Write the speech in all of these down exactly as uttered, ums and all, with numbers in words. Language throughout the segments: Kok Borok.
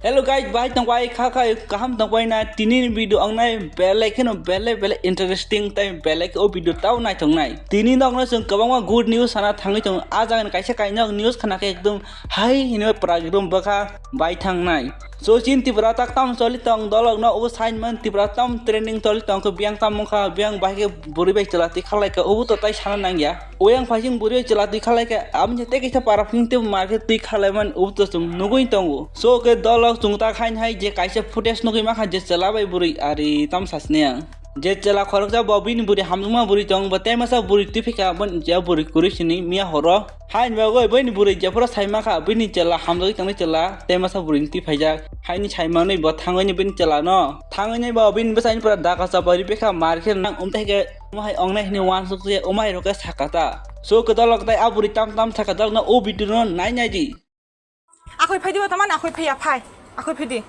Hello guys, bai tong bai kha kha kaham tong bai na tini ni video ang nai belai kheno belai belai interesting tai belai khe o video tao nai tong nai. Tini nog no chwng kwbangma good news sana thangwi tong a jaga ni kaisa kainok news khana khe ekdom hai hino prak ekdom bwkha bai thang nai. So chin Tripura tak tam choli tong dolok no obo sign man Tripura tam trending choli tong khe biang tam mokha biang bai khe buri bai chwla twi khalai kha obo to tai sana nang ya. Oyang phaising buri chwla twi khalai khe, aboni tei kaisa para phing tei market twi khalai man, ubo to chwng nugwi tongo. So khe dolok chwng ta khain hai je kaisa footage nugwi mankha je chwla bai buri ari tam sasne ang. Je chwla khoroksa bo bini buri hamjakma buri tong, bo tei masa buri twi phikha, bo je buri kwrwi sini miya horo. Haini bagwi bini buri jephuru sai mankha, bini chwla hamjagwi tongnai chwla tei masa buri twi phaijak. Haini sai manwi bo thangwi bini chwla no. Thangwi bo bini bwsai pura daka chapari phikha market nang umthai khe. Omo hai ong nai hwnwi uansuk se, omo hai rok khe saka ta. So kwdalok tai a bwrwi tam tam saka dalok no o video no nai nai di. Akhoi phai di bo tamani akhoi phai ya phai. Akhoi phai di.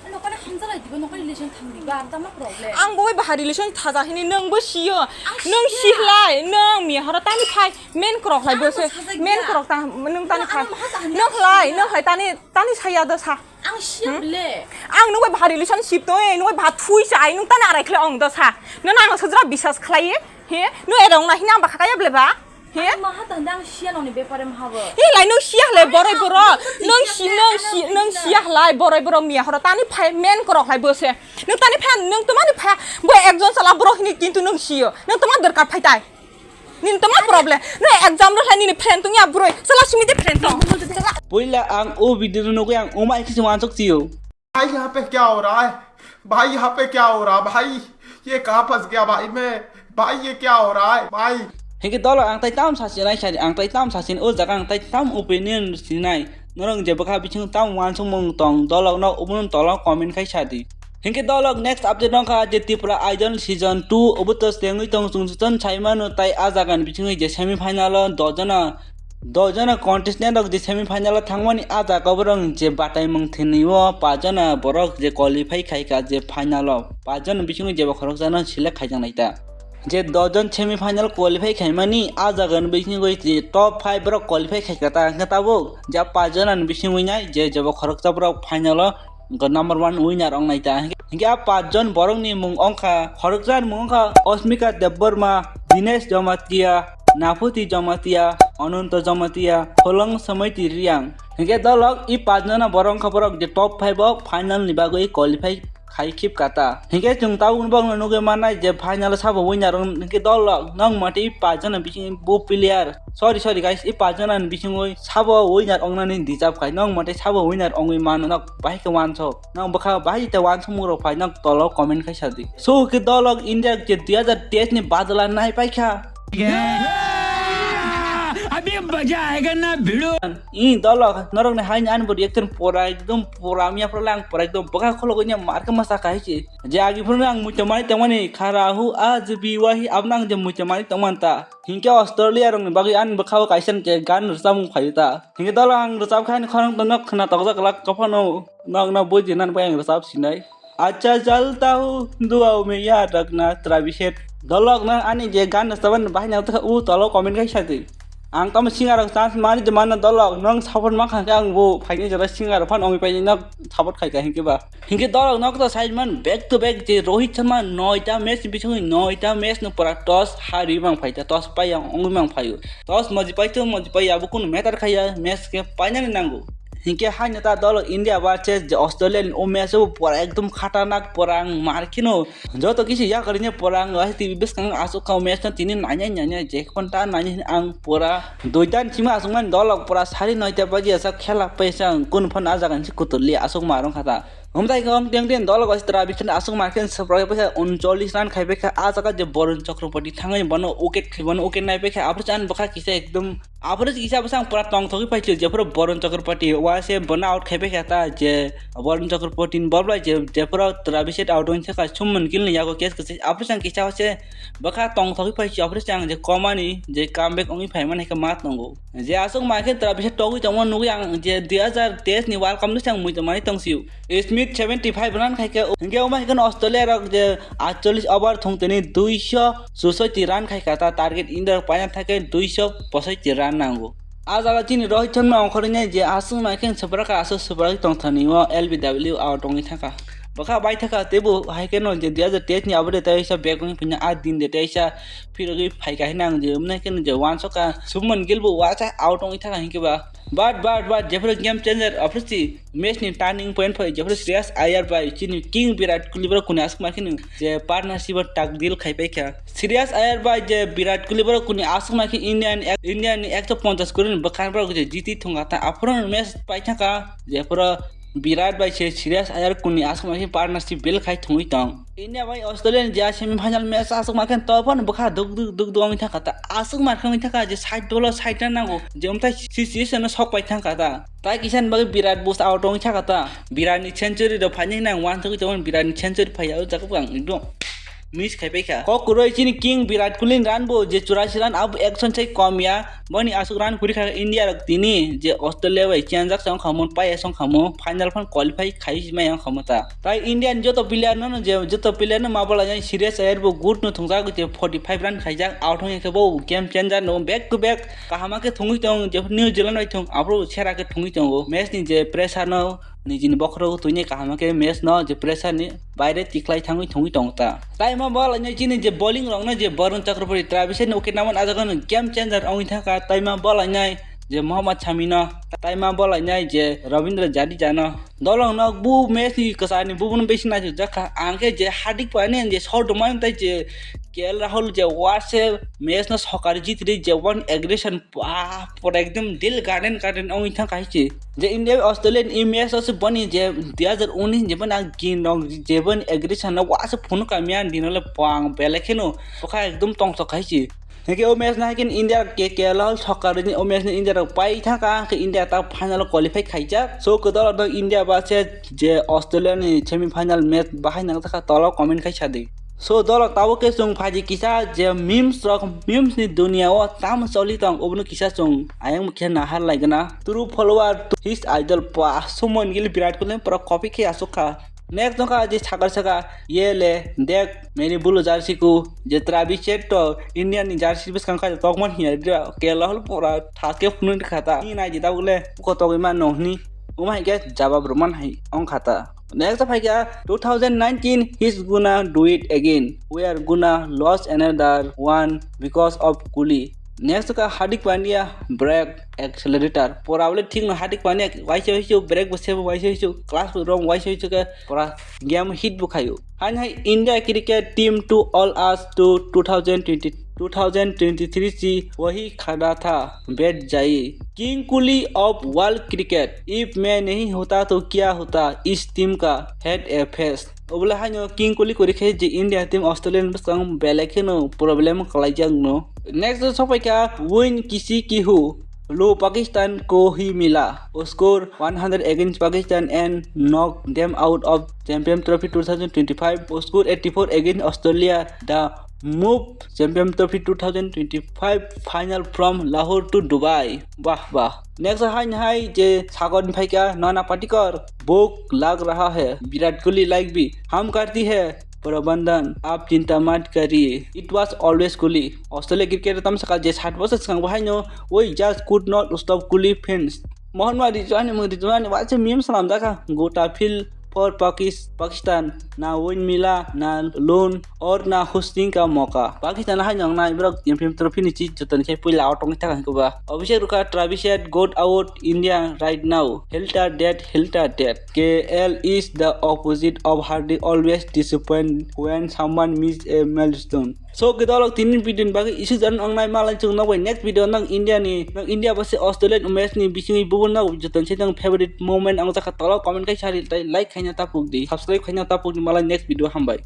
Nokani hamjalai dibo, nokani relation thang dibo, ang tamo problem. Ang bo bai baha relation thaja hini nwng bo sio. Ang Nwng siya. Sihlai, nwng miya horo tani phai, men krok lai Ang bo se, bo sajak men ya. Krok ta, nwng tani Nwng phai. Ano maha kaham Nwng ya hlai, siya. Nwng hlai tani, tani saya do sa. Ang siya Hmm? Ble. Ang nwng bai baha relationship to, eh, nwng bai baha thui sa, ai nwng tani arai khle ong do sa. Nwng ang sajra bisas khlai, he? Nwng erong na hini ang bakha kaya ble ba? He? Ang maha tanda ang siya noni bepare maha bo. He lai nwng siya hle borai boro. Ang Nwng si, siya, nwng si, ang nwng siya. Siya hlai borai boro miya horo tani phai men krok lai bo se. Nwng tani phai, nwng to mani phai, bo ekjon sala boro hini kintu nwng siyo. Nwng to ma dorkar phai tai. Nini tamo problem. No exam rw nini friend tong ya broi. Sala simi de friend tong. Sala. Puila ang o video no nugwi ang umai kisi wansuk siyo. भाई यहाँ पे क्या हो रहा है? भाई यहाँ पे क्या हो रहा है भाई? ये कहाँ फंस गया भाई मैं? भाई ये क्या हो रहा है भाई? Hingke dolo ang tai tam sasi nai sadi ang tai tam sasi o jaga ang tai tam opinion sinai. Norong je bwkha bising tam wansuk mung tong dolo no ubun tolo comment khai sadi. Hingke dolok next update wngkha je Tripura Idol season two obo to tengwi tong chwng chwng saimano tai ah jagani bisingwi je semi final o dojona dojona contestant rok je semi final o thangmani ah jaga borok je bataimung thwinwi o pajona borok je qualify khaikha je final o pajona bisingwi jeba khoroksa no select khaijak naita. Je dojon semi final qualify khaimani ah jagani bisingwi je top five borok qualify khaikha ta hwnkhe tabuk je pajona ni bisingwi nai je jeba khoroksa borok final o Hwnkhe number one winner wng nai ta. Hwnkhe a pachjon borokni mung wngkha, khoroksa ni mung wngkha Osmika Debbarma, Dinesh Jamatia, Naphuti Jamatia, Ananto Jamatia, Pholong Samaiti Riang. Hwnkhe dolok i pachjona borok wngkha borok je top five o final ni bagwi qualify khai khip kha ta. Hwnkhe chwng tabukni bokno nugwi mannai je final o sabo winner wng, hwnkhe dolok nokmati i pachjona bising bo player Sorry, sorry guys, i pachjona ni bisingwi sabo winner ongnani deserve khai. Nong mate sabo winner ongwi mano, nok bahai khe wansok. Nong bwkha bahai te wansok muro phai, nok tolo comment khai sadi. So ke dolok India je dui hajar teis ni badla nai paikha. अभी मजा आएगा ना भिड़ो. I dolok norok ni haini ani body ekdom pura, ekdom pura miya pura lang pura ekdom bwkha kholo gwi mar khe masa khai se. Je agi phuru ang muitamani tongmani khara hu a je bi wahi abnang je muitamani tongman ta. Hinkhe Australia rokni bagwi ani bwkhao kaisa je gan rwchapmung phaio ta. Hinkhe dolo ang rwchapkha ani khorang tongno khwna tokjak glak, kophano nokno buji nani bagwi ang rwchap sinai. Acha jalta hu duao mein yaad rakhna, Travis Head. Dolok nang ani je gan rwchapmani bahai nang tokha u tolo comment khai sadi. Ang tamo singer rok chance mani de mana dolok nang support mankha khe ang bo phaini jora singer rok phan ongwi paini nok support khai kha hinkhe ba. Hinkhe dolok nok to side man back to back je Rohit Sharma noita match ni bisingwi noita match no pura toss hari mang phai ta, toss pai yang ongwi mang phaio. Toss moji pai to moji pai abo kunu matter khaya, match khe painani nango. Hinkhe haino ta dolok India versus je Australia ni o match o pura ekdom khatarnak pura ang mar kheno joto kisi yakarwi ni pura ang T V bwskango aswk kha o match no tini nainai nainai je phano ta nainai ang pura Duita ni simi aswkmani dolok pura sari noita baji asa khela paisa ang kunu phano ah jaga ni se kutur li aswk ma rong kha ta. Hum tai khe ong teng teng dolok bai sitra bisan aswk ma khe sopra paisa uncholish run khai paikha ah jaga je Borun Chakraborty thangwi bono wicket khai bono wicket nai paikha aphuru chan bwkha kisa ekdom aphuru kisa bwsang pura tong thogwi paikha jephuru Borun Chakraborty wa se bono out khai paikha ta je Borun Chakraborty ni ball bai je jephuru Travis Head out wng thaka Shubman Gill ni yago catch kwchwi aphuru chan kisa se Bwkha tongthogwi phai si, aphuru se ang je komani je comeback wngwi phaimani khe ma tongo. Je aswk ma khe tra bisa togwi tongma nugwi ang je dui hajar teis ni World Cup no se ang muitomani tongsio. With seventy five run khaikha, hinkhe omo hai kheno Australia rok je atchollish over thung tini duiso chusoi ti run khaikha ta, target India rok paina thakhe duiso posoi ti run nango. A jaga chini Rohit Sharma ongkhorwi nai je aswk nai khe swprak aswk swprak tong thani o L B W out wngwi thangkha. Bwkha bai thangkha teibo hai kheno je dui hajar teis ni abo de teisa bag wngwi phina a din de teisa phirogwi phaikha hinwi ang je umnai kheno je uansukha Shubman Gill bo uacha out wngwi thangkha hinkhe ba. But, but, but, jephuru game changer, aphuru si match ni turning point phai, jephuru Shreyas Iyer bai chini king Virat Kohli borok kuni aswk ma kheno je partnership o tak deal khai paikha. Shreyas Iyer bai je Virat Kohli borok kuni aswk ma khe India ni ek-, India ni ekso ponchas crore ni bwkha borok je jiti thungkha ta, aphuru match pai thangkha, jephuru Virat bai se Shreyas Iyer kuni aswk ma khe partnership build khai thungwi tong. India bai Australia ni je semi final match aswk ma khe to phano bwkha duk duk duk duk wngwi thangkha ta, aswk ma khe wngwi thangkha je side ball o side run nango, je umthai situation o sok pai thangkha ta. Tai kisa ni bagwi Virat bus out wngwi thangkha ta. Virat ni century rok phaini hinwi ang uansugwi tongo, Virat ni century phaiya o jaga bo ang ekdom miss khai paikha. Kok kwrwi chini king Virat Kohli ni run bo je churasi run abo ekjon sai kom ya. Boni aswk run kwrwi kha India rok tini je Australia bai chenjak se wngkha mo, paiya se wngkha mo, final phan qualify khai maya wngkha mo ta. Tai India ni joto player no, no je joto player no ma bwlainai Shreyas Iyer bo good no thungjak je forty five run khaijak, out wngya khe bo game changer no back to back kaham khe thungwi tong je New Zealand bai thung aphuru sera khe thungwi tongo. Match ni je pressure no nijini bokhorogo twini kaham khe match no je pressure ni baire tikhlai thangwi thungwi tongo ta. Tai ma bwlainai chini je bowling rok no je Varun Chakraborty, Travis Head ni wicket naman a jaga no game changer wngwi thangkha. Tai ma bwlainai je Mohammad Shami no, tai ma bwlainai je Ravindra Jadeja no. Dolong no bu match ni kwchar ni bubuno besi naisuk jak kha. Ang khe je Hardik Pandya je shot rwmani tai je K L Rahul je uase match no sokari jitri je one aggression pa pura ekdom dil garden garden wngwi thang kha hichi. Je India Australia ni match o se boni je dui hajar unis je boni ang gin rok je boni aggression no uase phunuk kamya dino le pang belai kheno bokha ekdom tongthok kha hichi. Hingke o match no hai khe India ke Kerala sokar ni o match no India rok pai thangkha, hingke India ta final o qualify khaijak. So, kwtal no India ba se je Australia ni semi final match bahai nang thangkha, tolo comment khai sadi. So, dolo tabuk khe chwng phaidi kisa je memes rok, memes ni dunia o tamo choli tong, obono kisa chwng ayang khe nahar lai gana. True follower to his idol pa, Shubman Gill, Virat Kohli pura copy khe asuk kha. Next wngkha je sakar saka, ye le, dek, meni bulu jersey ku, je Travis Head to India ni jersey bwskang kha tokman hiya dira, Kerala hol pura thake phunui khata. Ni nai di tabuk le, uko togwi ma nong hini, uma hai khe jawab rwman hai wng khata. Next phai kha two thousand nineteen, he's gonna do it again. We are gonna lose another one because of Kohli. Next ka Hardik Pandya, brake accelerator. Pora bole thik no Hardik Pandya waisa waisa brake bo sebo waisa waisa class bo rom waisa waisa ke pora game hit bo khayo. Hai hai India cricket team to all us to two thousand twenty, two thousand twenty-three si wahi khada tha bet jai. King Kohli of world cricket. If मैं नहीं होता तो क्या होता? इस टीम का हेड ए face. Obole haino King Kohli kwrwi khe je India team Australia ni bwskang belai kheno problem khlaijak no. Next o sopai kha Wayne Kisikihu. Lo Pakistan ko hi mila. Score one hundred against Pakistan and knock them out of Champion Trophy two thousand twenty-five. Score eighty-four against Australia. The move Champion Trophy two thousand twenty-five final from Lahore to Dubai. Wah wah. Next hai hai je Sagar ni phaikha Nana Patekar, bhuk lag raha hai, Virat Kohli like bhi, hum karti hai prabandhan, aap chinta mat kariye, it was always Kohli. Australia cricket tam saka je sat bosor swkang bo haino, we just could not stop Kohli fans. Mohan ma rijwani mung rijwani waise meme salam jakha, gota field for Pakis-, Pakistan, na win mila, na loan, or na hosting ka moka. Pakistan hai nong nai borok Champion Trophy ni chi joto ni khe puila o tongwi thaka hwnkhe ba. Abhishek Rukha, Travis Head, got out India right now. Helter dead, helter dead. K L is the opposite of Hardik, always disappoint when someone miss a milestone. So, khe dolok tini video ni bagwi isi jan ang nai malai chwng nokbai next video nang India ni, nang India base Australia match ni bisingwi bubo nang joto se nang favorite moment ang jakha tolo comment kai sari tai like khaina tapuk di, subscribe khaina tapuk di malai next video hambai.